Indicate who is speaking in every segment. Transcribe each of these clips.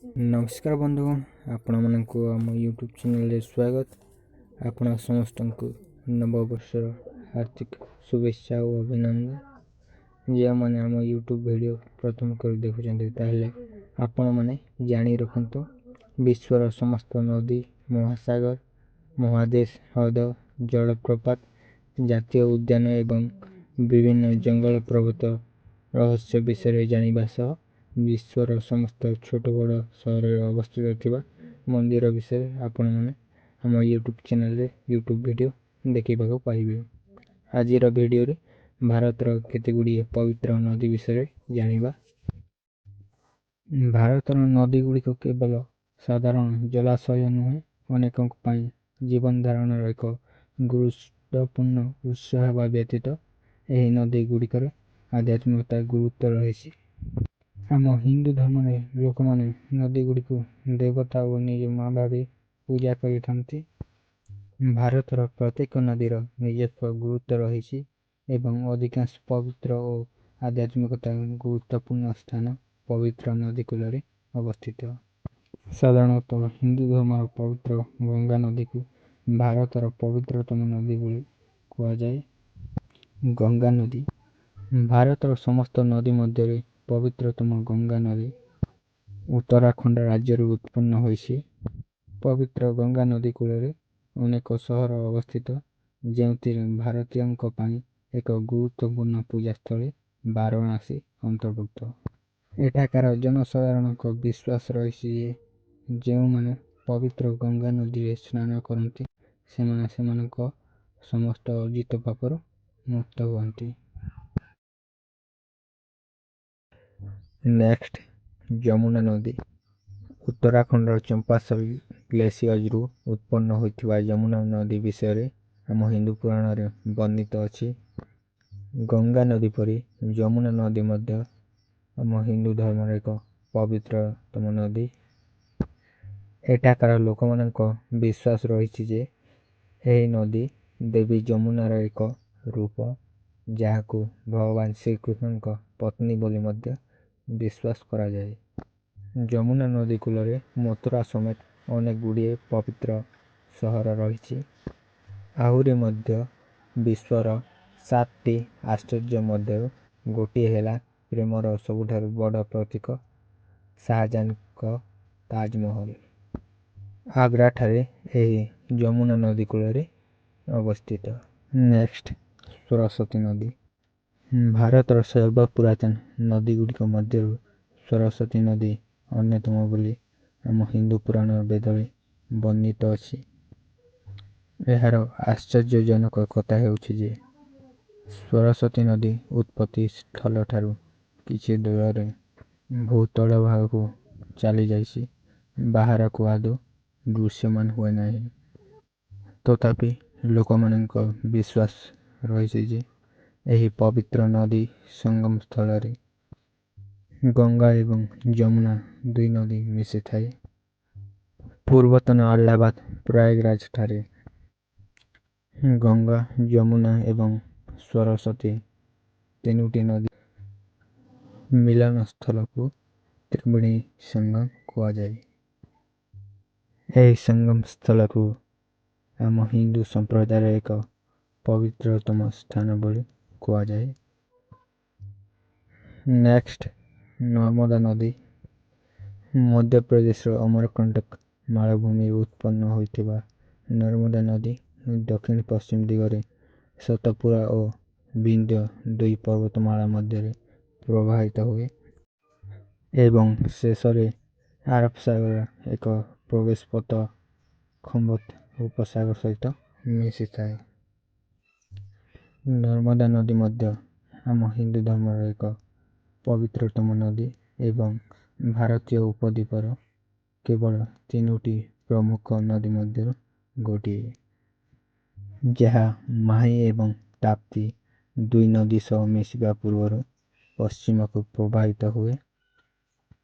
Speaker 1: ନମସ୍କାର ବନ୍ଧୁଗଣ, ଆପଣମାନଙ୍କୁ ଆମ ୟୁଟ୍ୟୁବ୍ ଚ୍ୟାନେଲରେ ସ୍ୱାଗତ। ଆପଣ ସମସ୍ତଙ୍କୁ ନବବର୍ଷର ହାର୍ଦ୍ଦିକ ଶୁଭେଚ୍ଛା ଓ ଅଭିନନ୍ଦନ। ଯେଉଁମାନେ ଆମ ୟୁଟ୍ୟୁବ୍ ଭିଡ଼ିଓ ପ୍ରଥମ କରି ଦେଖୁଛନ୍ତି, ତାହେଲେ ଆପଣମାନେ ଜାଣି ରଖନ୍ତୁ, ବିଶ୍ୱର ସମସ୍ତ ନଦୀ, ମହାସାଗର, ମହାଦେଶ, ହ୍ରଦ, ଜଳପ୍ରପାତ, ଜାତୀୟ ଉଦ୍ୟାନ ଏବଂ ବିଭିନ୍ନ ଜଙ୍ଗଲ ପର୍ବତ ରହସ୍ୟ ବିଷୟରେ ଜାଣିବା ସହ ବିଶ୍ୱର ସମସ୍ତ ଛୋଟ ବଡ଼ ସହରରେ ଅବସ୍ଥିତ ଥିବା ମନ୍ଦିର ବିଷୟରେ ଆପଣମାନେ ଆମ ୟୁଟ୍ୟୁବ୍ ଚ୍ୟାନେଲରେ ୟୁଟ୍ୟୁବ୍ ଭିଡ଼ିଓ ଦେଖିବାକୁ ପାଇବେ। ଆଜିର ଭିଡ଼ିଓରେ ଭାରତର କେତେ ଗୁଡ଼ିଏ ପବିତ୍ର ନଦୀ ବିଷୟରେ ଜାଣିବା। ଭାରତର ନଦୀ ଗୁଡ଼ିକ କେବଳ ସାଧାରଣ ଜଳାଶୟ ନୁହେଁ, ଅନେକଙ୍କ ପାଇଁ ଜୀବନ ଧାରଣର ଏକ ଗୁରୁତ୍ୱପୂର୍ଣ୍ଣ ଉତ୍ସ ହେବା ବ୍ୟତୀତ ଏହି ନଦୀ ଗୁଡ଼ିକର ଆଧ୍ୟାତ୍ମିକତା ଗୁରୁତ୍ୱ ରହିଛି। ଆମ ହିନ୍ଦୁ ଧର୍ମରେ ଲୋକମାନେ ନଦୀଗୁଡ଼ିକୁ ଦେବତା ଓ ନିଜ ମା ଭାବି ପୂଜା କରିଥାନ୍ତି। ଭାରତର ପ୍ରତ୍ୟେକ ନଦୀର ନିଜସ୍ୱ ଗୁରୁତ୍ୱ ରହିଛି ଏବଂ ଅଧିକାଂଶ ପବିତ୍ର ଓ ଆଧ୍ୟାତ୍ମିକତା ଗୁରୁତ୍ୱପୂର୍ଣ୍ଣ ସ୍ଥାନ ପବିତ୍ର ନଦୀ କୂଳରେ ଅବସ୍ଥିତ। ସାଧାରଣତଃ ହିନ୍ଦୁ ଧର୍ମର ପବିତ୍ର ଗଙ୍ଗା ନଦୀକୁ ଭାରତର ପବିତ୍ରତମ ନଦୀ ବୋଲି କୁହାଯାଏ। ଗଙ୍ଗା ନଦୀ। ଭାରତର ସମସ୍ତ ନଦୀ ମଧ୍ୟରେ ପବିତ୍ରତମ ଗଙ୍ଗା ନଦୀ ଉତ୍ତରାଖଣ୍ଡ ରାଜ୍ୟରୁ ଉତ୍ପନ୍ନ ହୋଇଛି। ପବିତ୍ର ଗଙ୍ଗା ନଦୀ କୂଳରେ ଅନେକ ସହର ଅବସ୍ଥିତ, ଯେଉଁଥିରେ ଭାରତୀୟଙ୍କ ପାଇଁ ଏକ ଗୁରୁତ୍ୱପୂର୍ଣ୍ଣ ପୂଜାସ୍ଥଳୀ ବାରାଣସୀ ଅନ୍ତର୍ଭୁକ୍ତ। ଏଠାକାର ଜନସାଧାରଣଙ୍କ ବିଶ୍ୱାସ ରହିଛି ଯେ ଯେଉଁମାନେ ପବିତ୍ର ଗଙ୍ଗା ନଦୀରେ ସ୍ନାନ କରନ୍ତି, ସେମାନେ ସେମାନଙ୍କ ସମସ୍ତ ଅର୍ଜିତ ପାପରୁ ମୁକ୍ତ ହୁଅନ୍ତି। ନେକ୍ସଟ, ଯମୁନା ନଦୀ। ଉତ୍ତରାଖଣ୍ଡର ଚମ୍ପାସଲ ଗ୍ଲେସିୟରରୁ ଉତ୍ପନ୍ନ ହୋଇଥିବା ଯମୁନା ନଦୀ ବିଷୟରେ ଆମ ହିନ୍ଦୁ ପୁରାଣରେ ବର୍ଣ୍ଣିତ ଅଛି। ଗଙ୍ଗା ନଦୀ ପରି ଯମୁନା ନଦୀ ମଧ୍ୟ ଆମ ହିନ୍ଦୁ ଧର୍ମର ଏକ ପବିତ୍ରତମ ନଦୀ। ଏଠାକାର ଲୋକମାନଙ୍କ ବିଶ୍ୱାସ ରହିଛି ଯେ ଏହି ନଦୀ ଦେବୀ ଯମୁନାର ଏକ ରୂପ, ଯାହାକୁ ଭଗବାନ ଶ୍ରୀକୃଷ୍ଣଙ୍କ ପତ୍ନୀ ବୋଲି ମଧ୍ୟ ବିଶ୍ୱାସ କରାଯାଏ। ଯମୁନା ନଦୀ କୂଳରେ ମଥୁରା ସମେତ ଅନେକ ଗୁଡ଼ିଏ ପବିତ୍ର ସହର ରହିଛି। ଆହୁରି ମଧ୍ୟ ବିଶ୍ୱର ସାତଟି ଆଶ୍ଚର୍ଯ୍ୟ ମଧ୍ୟରୁ ଗୋଟିଏ ହେଲା ପ୍ରେମର ସବୁଠାରୁ ବଡ଼ ପ୍ରତୀକ ଶାହଜାହାନଙ୍କ ତାଜମହଲ ଆଗ୍ରାଠାରେ ଏହି ଯମୁନା ନଦୀ କୂଳରେ ଅବସ୍ଥିତ। ନେକ୍ସଟ, ସରସ୍ୱତୀ ନଦୀ। ଭାରତର ସର୍ବପୁରାତନ ନଦୀ ଗୁଡ଼ିକ ମଧ୍ୟରୁ ସରସ୍ୱତୀ ନଦୀ ଅନ୍ୟତମ ବୋଲି ଆମ ହିନ୍ଦୁ ପୁରାଣ ବେଦରେ ବର୍ଣ୍ଣିତ ଅଛି। ଏହାର ଆଶ୍ଚର୍ଯ୍ୟଜନକ କଥା ହେଉଛି ଯେ ସରସ୍ୱତୀ ନଦୀ ଉତ୍ପତ୍ତି ସ୍ଥଳଠାରୁ କିଛି ଦୂରରେ ଭୂତଳ ଭାଗକୁ ଚାଲିଯାଇଛି, ବାହାରକୁ ଆଦୌ ଦୃଶ୍ୟମାନ ହୁଏ ନାହିଁ। ତଥାପି ଲୋକମାନଙ୍କ ବିଶ୍ୱାସ ରହିଛି ଯେ ଏହି ପବିତ୍ର ନଦୀ ସଙ୍ଗମ ସ୍ଥଳରେ ଗଙ୍ଗା ଏବଂ ଯମୁନା ଦୁଇ ନଦୀ ମିଶିଥାଏ। ପୂର୍ବତନ ଆହ୍ଲାବାଦ ପ୍ରୟାଗରାଜ ଠାରେ ଗଙ୍ଗା, ଯମୁନା ଏବଂ ସରସ୍ୱତୀ ତିନୋଟି ନଦୀ ମିଳନ ସ୍ଥଳକୁ ତ୍ରିବେଣୀ ସଙ୍ଗମ କୁହାଯାଏ। ଏହି ସଙ୍ଗମ ସ୍ଥଳକୁ ଆମ ହିନ୍ଦୁ ସମ୍ପ୍ରଦାୟର ଏକ ପବିତ୍ରତମ ସ୍ଥାନ ବୋଲି କୁହାଯାଏ। ନେକ୍ସଟ, ନର୍ମଦା ନଦୀ। ମଧ୍ୟପ୍ରଦେଶର ଅମରକଣ୍ଟକ ମାଳଭୂମିରୁ ଉତ୍ପନ୍ନ ହୋଇଥିବା ନର୍ମଦା ନଦୀ ଦକ୍ଷିଣ ପଶ୍ଚିମ ଦିଗରେ ସତପୁରା ଓ ବିନ୍ଧ୍ୟ ଦୁଇ ପର୍ବତମାଳା ମଧ୍ୟରେ ପ୍ରବାହିତ ହୁଏ ଏବଂ ଶେଷରେ ଆରବ ସାଗର ଏକ ପ୍ରବେଶ ପଥ ଖମ୍ବତ ଉପସାଗର ସହିତ ମିଶିଥାଏ। ନର୍ମଦା ନଦୀ ମଧ୍ୟ ଆମ ହିନ୍ଦୁ ଧର୍ମର ଏକ ପବିତ୍ରତମ ନଦୀ ଏବଂ ଭାରତୀୟ ଉପଦ୍ୱୀପର କେବଳ ତିନୋଟି ପ୍ରମୁଖ ନଦୀ ମଧ୍ୟରୁ ଗୋଟିଏ, ଯାହା ମାହି ଏବଂ ତାପ୍ତି ଦୁଇ ନଦୀ ସହ ମିଶିବା ପୂର୍ବରୁ ପଶ୍ଚିମକୁ ପ୍ରବାହିତ ହୁଏ।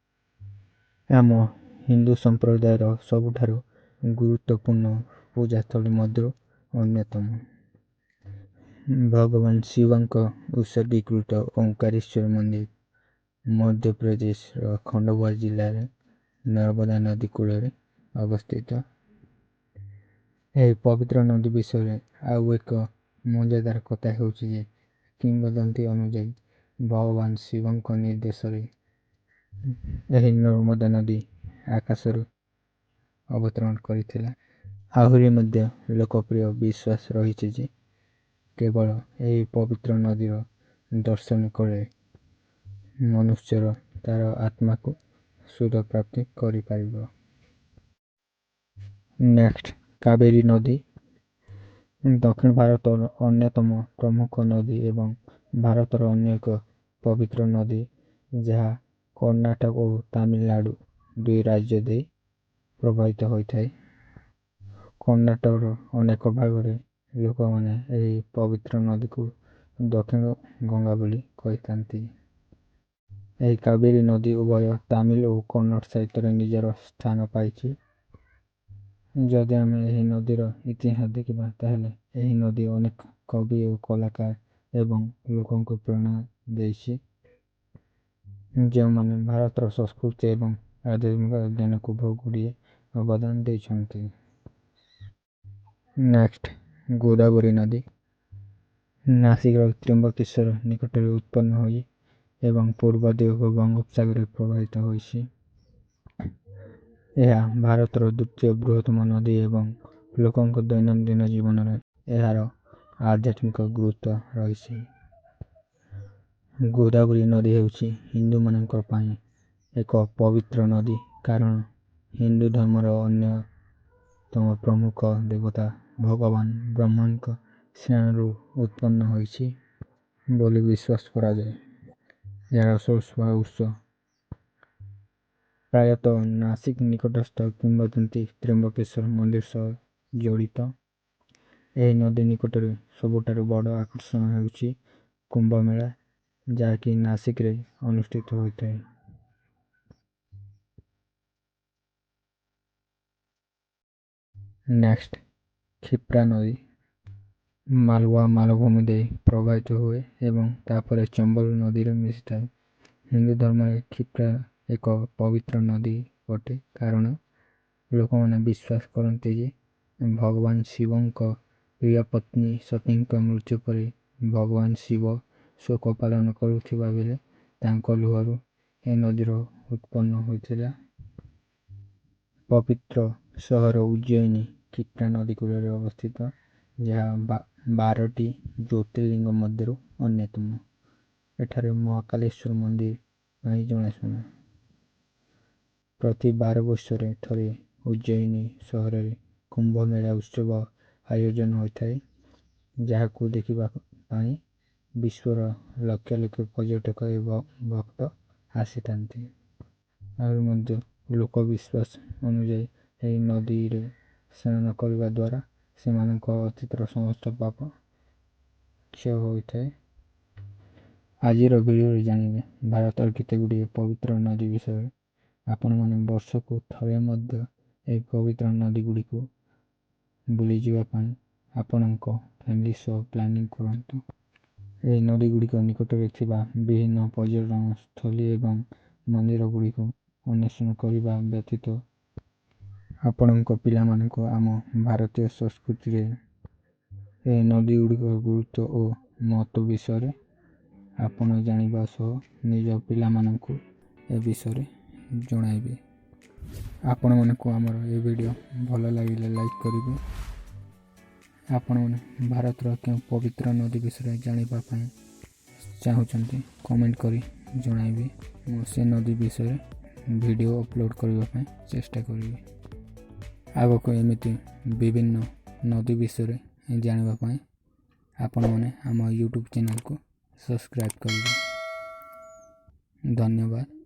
Speaker 1: ଆମ ହିନ୍ଦୁ ସମ୍ପ୍ରଦାୟର ସବୁଠାରୁ ଗୁରୁତ୍ୱପୂର୍ଣ୍ଣ ପୂଜାସ୍ଥଳୀ ମଧ୍ୟରୁ ଅନ୍ୟତମ ଭଗବାନ ଶିବଙ୍କ ଉତ୍ସର୍ଗୀକୃତ ଓଙ୍କାରେଶ୍ୱର ମନ୍ଦିର ମଧ୍ୟପ୍ରଦେଶର ଖଣ୍ଡୱା ଜିଲ୍ଲାରେ ନର୍ମଦା ନଦୀ କୂଳରେ ଅବସ୍ଥିତ। ଏହି ପବିତ୍ର ନଦୀ ବିଷୟରେ ଆଉ ଏକ ମଜାଦାର କଥା ହେଉଛି ଯେ କିମ୍ବଦନ୍ତୀ ଅନୁଯାୟୀ ଭଗବାନ ଶିବଙ୍କ ନିର୍ଦ୍ଦେଶରେ ଏହି ନର୍ମଦା ନଦୀ ଆକାଶରୁ ଅବତରଣ କରିଥିଲା। ଆହୁରି ମଧ୍ୟ ଲୋକପ୍ରିୟ ବିଶ୍ୱାସ ରହିଛି ଯେ କେବଳ ଏହି ପବିତ୍ର ନଦୀର ଦର୍ଶନ କଲେ ମନୁଷ୍ୟର ତାର ଆତ୍ମାକୁ ଶୁଦ୍ଧ ପ୍ରାପ୍ତି କରିପାରିବ। ନେକ୍ସଟ, କାବେରୀ ନଦୀ। ଦକ୍ଷିଣ ଭାରତର ଅନ୍ୟତମ ପ୍ରମୁଖ ନଦୀ ଏବଂ ଭାରତର ଅନ୍ୟ ଏକ ପବିତ୍ର ନଦୀ, ଯାହା କର୍ଣ୍ଣାଟକ ଓ ତାମିଲନାଡ଼ୁ ଦୁଇ ରାଜ୍ୟ ଦେଇ ପ୍ରବାହିତ ହୋଇଥାଏ। କର୍ଣ୍ଣାଟକର ଅନେକ ଭାଗରେ ଲୋକମାନେ ଏହି ପବିତ୍ର ନଦୀକୁ ଦକ୍ଷିଣ ଗଙ୍ଗା ବୋଲି କହିଥାନ୍ତି। ଏହି କାବେରୀ ନଦୀ ଉଭୟ ତାମିଲ ଓ କନ୍ନଡ଼ ସାହିତ୍ୟରେ ନିଜର ସ୍ଥାନ ପାଇଛି। ଯଦି ଆମେ ଏହି ନଦୀର ଇତିହାସ ଦେଖିବା, ତାହେଲେ ଏହି ନଦୀ ଅନେକ କବି ଓ କଳାକାର ଏବଂ ଲୋକଙ୍କୁ ପ୍ରେରଣା ଦେଇଛି, ଯେଉଁମାନେ ଭାରତର ସଂସ୍କୃତି ଏବଂ ଆଧ୍ୟାତ୍ମିକ ଜ୍ଞାନକୁ ବହୁ ଗୁଡ଼ିଏ ଅବଦାନ ଦେଇଛନ୍ତି। ନେକ୍ସଟ, ଗୋଦାବରୀ ନଦୀ। ନାସିକର ତ୍ରିମ୍ବକେଶ୍ୱର ନିକଟରେ ଉତ୍ପନ୍ନ ହୋଇ ଏବଂ ପୂର୍ବ ଦିଗକୁ ବଙ୍ଗୋପସାଗରରେ ପ୍ରବାହିତ ହୋଇଛି। ଏହା ଭାରତର ଦ୍ୱିତୀୟ ବୃହତ୍ତମ ନଦୀ ଏବଂ ଲୋକଙ୍କ ଦୈନନ୍ଦିନ ଜୀବନରେ ଏହାର ଆଧ୍ୟାତ୍ମିକ ଗୁରୁତ୍ୱ ରହିଛି। ଗୋଦାବରୀ ନଦୀ ହେଉଛି ହିନ୍ଦୁମାନଙ୍କ ପାଇଁ ଏକ ପବିତ୍ର ନଦୀ, କାରଣ ହିନ୍ଦୁ ଧର୍ମର ଅନ୍ୟତମ ପ୍ରମୁଖ ଦେବତା ଭଗବାନ ବ୍ରହ୍ମାଙ୍କ ସ୍ନାନରୁ ଉତ୍ପନ୍ନ ହୋଇଛି ବୋଲି ବିଶ୍ୱାସ କରାଯାଏ। ଏହାର ସୋର୍ସ ବା ଉତ୍ସ ପ୍ରାୟତଃ ନାସିକ ନିକଟସ୍ଥ କିମ୍ବଦନ୍ତୀ ତ୍ରିମ୍ବକେଶ୍ୱର ମନ୍ଦିର ସହ ଜଡ଼ିତ। ଏହି ନଦୀ ନିକଟରେ ସବୁଠାରୁ ବଡ଼ ଆକର୍ଷଣ ହେଉଛି କୁମ୍ଭମେଳା, ଯାହାକି ନାସିକରେ ଅନୁଷ୍ଠିତ ହୋଇଥାଏ। ନେକ୍ସଟ, କ୍ଷିପ୍ରା ନଦୀ। ମାଲୱା ମାଳଭୂମି ଦେଇ ପ୍ରବାହିତ ହୁଏ ଏବଂ ତାପରେ ଚମ୍ବଲ ନଦୀରେ ମିଶିଥାଏ। ହିନ୍ଦୁ ଧର୍ମରେ କ୍ଷିପ୍ରା ଏକ ପବିତ୍ର ନଦୀ ଅଟେ, କାରଣ ଲୋକମାନେ ବିଶ୍ୱାସ କରନ୍ତି ଯେ ଭଗବାନ ଶିବଙ୍କ ପ୍ରିୟ ପତ୍ନୀ ସତୀଙ୍କ ମୃତ୍ୟୁ ପରେ ଭଗବାନ ଶିବ ଶୋକ ପାଳନ କରୁଥିବା ବେଳେ ତାଙ୍କ ଲୁହରୁ ଏ ନଦୀର ଉତ୍ପନ୍ନ ହୋଇଥିଲା। ପବିତ୍ର ସହର ଉଜ୍ଜୟିନୀ କ୍ଷିପ୍ରା ନଦୀ କୂଳରେ ଅବସ୍ଥିତ, ଯାହା 12ଟି ଜ୍ୟୋତିର୍ଲିଙ୍ଗ ମଧ୍ୟରୁ ଅନ୍ୟତମ। ଏଠାରେ ମହାକାଳେଶ୍ୱର ମନ୍ଦିର ପାଇଁ ଜଣାଶୁଣା। ପ୍ରତି 12 ବର୍ଷରେ ଥରେ ଉଜ୍ଜୟିନୀ ସହରରେ କୁମ୍ଭ ମେଳା ଉତ୍ସବ ଆୟୋଜନ ହୋଇଥାଏ, ଯାହାକୁ ଦେଖିବା ପାଇଁ ବିଶ୍ୱର ଲକ୍ଷ ଲକ୍ଷ ପର୍ଯ୍ୟଟକ ଏବଂ ଭକ୍ତ ଆସିଥାନ୍ତି। ଆହୁରି ମଧ୍ୟ ଲୋକବିଶ୍ୱାସ ଅନୁଯାୟୀ ଏହି ନଦୀରେ ସ୍ନାନ କରିବା ଦ୍ୱାରା ସେମାନଙ୍କ ଅତୀତର ସମସ୍ତ ପାପ କ୍ଷୟ ହୋଇଥାଏ। ଆଜିର ଭିଡ଼ିଓରେ ଜାଣିଲେ ଭାରତର କେତେ ଗୁଡ଼ିଏ ପବିତ୍ର ନଦୀ ବିଷୟରେ। ଆପଣମାନେ ବର୍ଷକୁ ଥରେ ମଧ୍ୟ ଏହି ପବିତ୍ର ନଦୀ ଗୁଡ଼ିକୁ ବୁଲିଯିବା ପାଇଁ ଆପଣଙ୍କ ଫ୍ୟାମିଲି ସହ ପ୍ଲାନିଂ କରନ୍ତୁ। ଏହି ନଦୀ ଗୁଡ଼ିକ ନିକଟରେ ଥିବା ବିଭିନ୍ନ ପର୍ଯ୍ୟଟନ ସ୍ଥଳୀ ଏବଂ ମନ୍ଦିର ଗୁଡ଼ିକୁ ଅନ୍ୱେଷଣ କରିବା ବ୍ୟତୀତ ଆପଣଙ୍କ ପିଲାମାନଙ୍କୁ ଆମ ଭାରତୀୟ ସଂସ୍କୃତିରେ ଏହି ନଦୀ ଗୁଡ଼ିକର ଗୁରୁତ୍ୱ ଓ ମହତ୍ତ୍ୱ ବିଷୟରେ ଆପଣ ଜାଣିବା ସହ ନିଜ ପିଲାମାନଙ୍କୁ ଏ ବିଷୟରେ ଜଣାଇବେ। ଆପଣମାନଙ୍କୁ ଆମର ଏ ଭିଡ଼ିଓ ଭଲ ଲାଗିଲେ ଲାଇକ୍ କରିବେ। ଆପଣମାନେ ଭାରତର କେଉଁ ପବିତ୍ର ନଦୀ ବିଷୟରେ ଜାଣିବା ପାଇଁ ଚାହୁଁଛନ୍ତି, କମେଣ୍ଟ କରି ଜଣାଇବେ। ମୁଁ ସେ ନଦୀ ବିଷୟରେ ଭିଡ଼ିଓ ଅପଲୋଡ଼ କରିବା ପାଇଁ ଚେଷ୍ଟା କରିବି। ଆଗକୁ ଏମିତି ବିଭିନ୍ନ ନଦୀ ବିଷୟରେ ଜାଣିବା ପାଇଁ ଆପଣମାନେ ଆମ ୟୁଟ୍ୟୁବ୍ ଚ୍ୟାନେଲକୁ ସବସ୍କ୍ରାଇବ୍ କରିବେ। ଧନ୍ୟବାଦ।